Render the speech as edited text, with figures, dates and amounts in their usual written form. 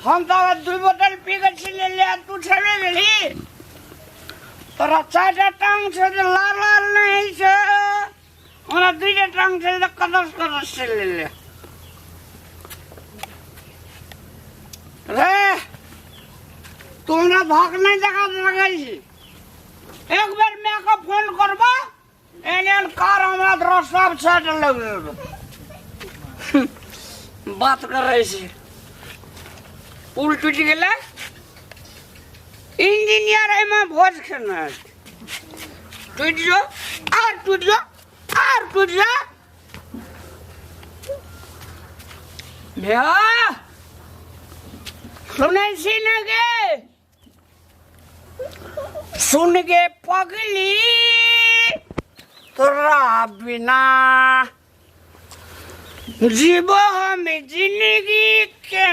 हम तऽ दू बोतल पी के छी लेलियै, तू छेबे गेली। तोरा चारिटा टांग छै तऽ लाल लाल नहि होइ छै, हमरा दुईटा टांग छै तऽ कदस कदस चलि लेलियै रे। तू हमरा भाग नहि देखा लगै छी। एक बेर मायके फोन करबा, एहन एहन कार हमरा तोरा सब छाटि लग। बात करै छी। पुल टूटि गेलै, इंजीनियर एहिमे भोज खेने टूटि जो, आर टूटि जो, आर टूटि जा। भैया, सुनै छी ने गे? सुन गे पगली, तोरा बिना जीबो हम जिंदगी के।